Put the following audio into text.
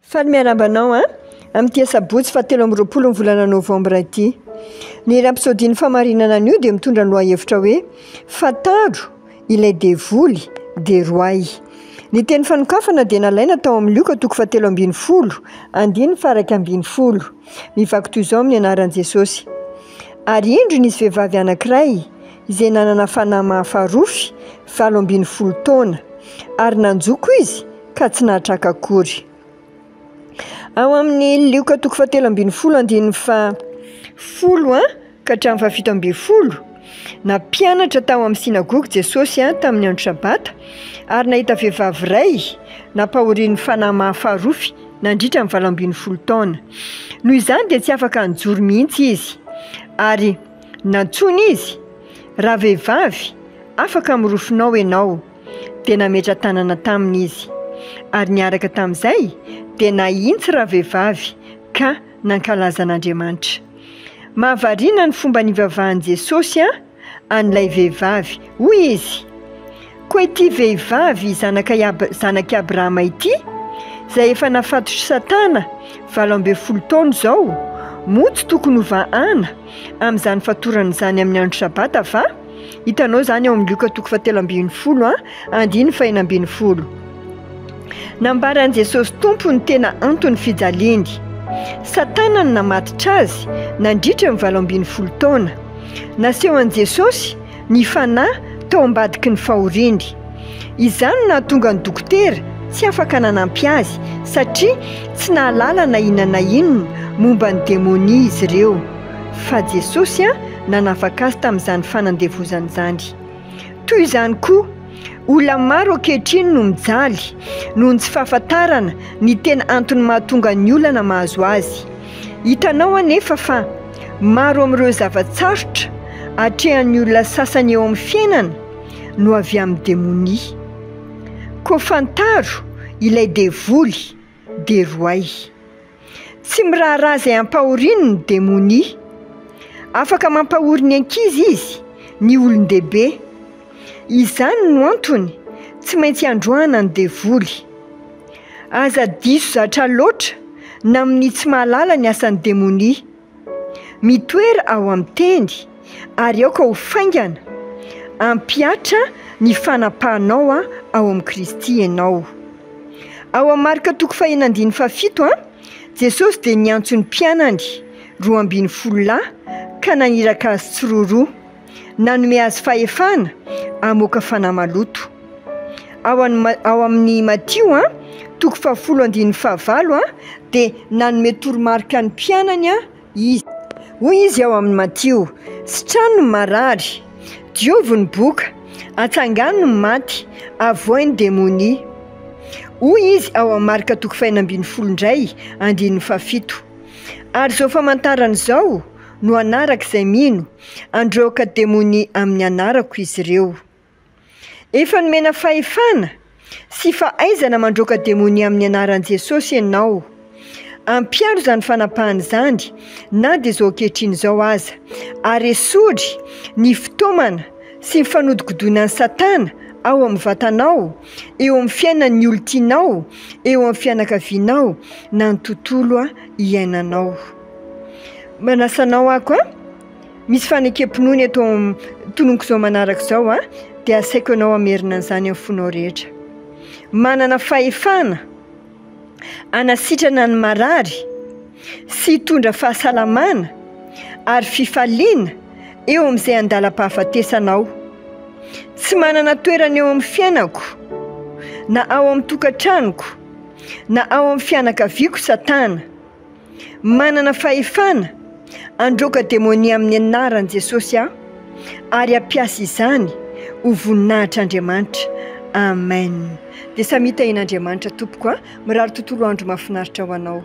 Faly miarahaba anao an! Amin'ity asabotsy fahatelo amby 20 ny volana novambra ity. Ny Rapsodie-n'ny fahamarinana anio dia mitondra ny lohahevitra hoe Fantaro ilay devoly dia roahy. Ny teny fanokafana dia nalaina tao amin'ny Lioka toko fahatelo ambin'ny folo, andininy faha-11. Mivaky toy izao amin'ny anaran'i Jesosy. Ary indro nisy vehivavy anankiray izay nanana fanahy mahafarofy 18 taona, ary nanjoko izy ka tsy nahatraka akory. Ao amin'ny Lioka toko fahatelo ambin'ny folo andininy faha-10 a ka hatramin'ny faha-17, nampianatra tao amin'ny synagoga Jesosy a tamin'ny andro sabata ary nahita vehivavy iray nampahorian'ny fanahy mahafarofy nandritra ny 18 taona. Noho izany dia tsy afaka nijoro mihitsy izy ary nantsoina izy, raha vehivavy afaka amin'ny rofinao ianao. Dia nametra-tanana taminy izy. Ary niaraka tamin'izay dia nahitsy ravehivavy ka nankalaza an'Andriamanitra. Mahavariana ny fomba nivavahan'i Jesosy an'ilay vehivavy. Hoy izy, Koa ity vehivavy zanak'i zanak'i Abrahama ity, izay efa nafatotr'i Satana 18 taona izao, moa tsy tokony hovahana amin'izany fatorana izany amin'ny andro sabata va? Hitanao izany ao amin'ny Lioka toko fahatelo ambin'ny folo a, andininy faha-16. Nambaran'i Jesosy Tompo ny tena anton'ny fijaliany. Satana no namatotra azy nandritra ny 18 taona. Nasehon'i Jesosy ny fanahy tao ambadiky ny fahoriany. Izany no nahatonga ny dokotera tsy afaka nanampy azy satria tsy nahalala na inona na inona momba ny demonia izy ireo. Fa Jesosy nanafaka azy tamin'izany fanandevozana izany. Toy izany koa, olona maro ankehitriny no mijaly noho ny tsy fahafantarana ny tena antony mahatonga ny olana mahazo azy. Hitanao anefa fa maro amin'ireo zava-tsarotra atrehan'ny olona sasany eo amin'ny fiainana no avy amin'ny demonia. Koa fantaro ilay devoly dia roahy. Tsy miraharaha izay ampahoriany ny demonia. Afaka mampahory ny ankizy izy, ny olon-dehibe. Izany no antony tsy maintsy androahana ny devoly. Aza diso zatra loatra na amin'ny tsy mahalala ny asan'ny demonia. Mitoera ao amin'ny teny ary aoka ho faingana. Ampihatra ny fanapahanao ao amin'i Kristy ianao. Ao amin'ny Marka toko fahenina andininy faha-7 a, Jesosy dia niantso ny mpianany 12 lahy ka naniraka azy tsiroaroa, nanome azy fahefana hamoaka fanahy maloto. Ao ao amin'ny Matio a, toko faha-10 andininy faha-8 a, dia nanome toromarika ny mpianany a izy. Hoy izy ao amin'ny Matio, sitrano ny marary, diovy ny boka, atsangano ny maty, avoay ny demonia. Hoy izy ao amin'ny Marka toko faha-16 indray andininy faha-7. Ary izao famantarana izao no hanaraka izay mino, handroaka demonia amin'ny anarako izy ireo. Efa nomena fahefana sy fahaizana mandroaka demonia amin'ny anaran'i Jesosy ianao. Ampiharo izany fanapahana izany na dia izao ankehitriny izao aza, ary esory ny fitaomana sy ny fanodikodinan'i Satana ao amin'ny vatanao, eo amin'ny fiainan'ny olon-tianao, eo amin'ny fianakavianao na ny tontolo iainanao. Manasa anao aho koa. Misy fanekem-pinoana eto tononiko izao manaraka izao a, dia asaiko ianao hamerina an'izany amin'ny fonao rehetra. Manana fahefana hanasitrana ny marary sy hitondra fahasalamana ary fifaliana eo amin'izay andalam-pahafatesana aho. Tsy manana toerana eo amin'ny fiainako na ao amin'ny tokantranoko na ao amin'ny fianakaviako Satana. Manana fahefana handroaka demonia amin'ny anaran'i Jesosy aho ary hampiasa izany ho voninahitr'Andriamanitra. Amen. Dia samia tahian'Andriamanitra tompoko a. Mirary tontolo andro mahafinaritra ho anao.